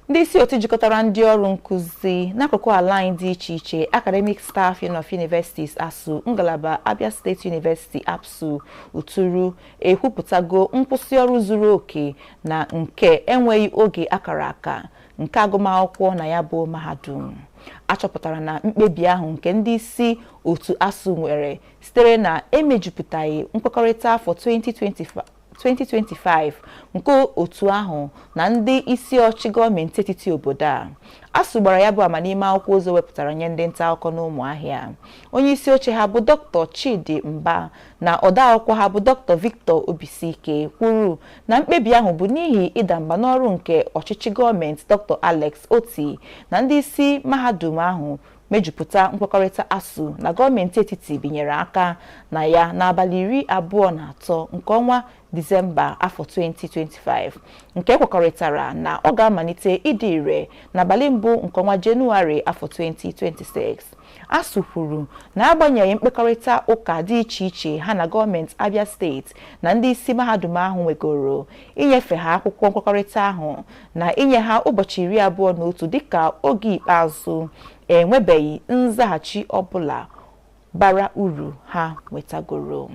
Ndị isi otu jikọtara ndị ọrụ nkụzi n'akụkụ ala anyị dị iche iche, Academic Staff Union of Universities, ASUU, ngalaba Abia State University, ABSU, Uturu, ekwupụtago nkwụsị ọrụ zuru oke na nke enweghị oge akara aka nke agụmakwụkwọ na ya bụ mahadum. A chọpụtara na mkpebi ahụ nke ndị isi otu ASUU nwere sitere na emejupụtaghị nkwekọrịta afọ 2025 2025 nke otu ahụ na ndị isi ọchị gọọmenti etiti obodo a. ASUU gbara ya bụ ama n'ime akwụkwọ ozi wepụtara nye ndị nta akụkọ n'Ụmụahịa. Onye isi oche ha bụ Dr. Chidi Mba na odeakwụkwọ ha bụ Dr. Victor Obisike kwuru na mkpebi ahụ bụ n'ihi ịda mba n'ọrụ nke ọchịchị gọọmenti Dr. Alex Otti na ndị isi mahadum ahụ mejupụta nkwekọrịta ASUU na gọọmenti etiti binyere aka na ya n'abalị 23 nke ọnwa Disemba afọ 2025, nke ekwekọrịtara na ọ ga-amalite ịdị ire n'abalị 1 nke ọnwa Jenụwarị afọ 2026. ASUU kwuru na agbanyeghị mkpekọrịta ụka dị iche iche ha na gọọmenti Abia Steeti na ndị isi mahadum ahụ nwegoro, inyefe ha akwụkwọ nkwekọrịta ahụ na inye ha ụbọchị 21 dịka oge ikpeazụ, enwebeghị nzaghachi ọbụla bara uru ha nwetagoro.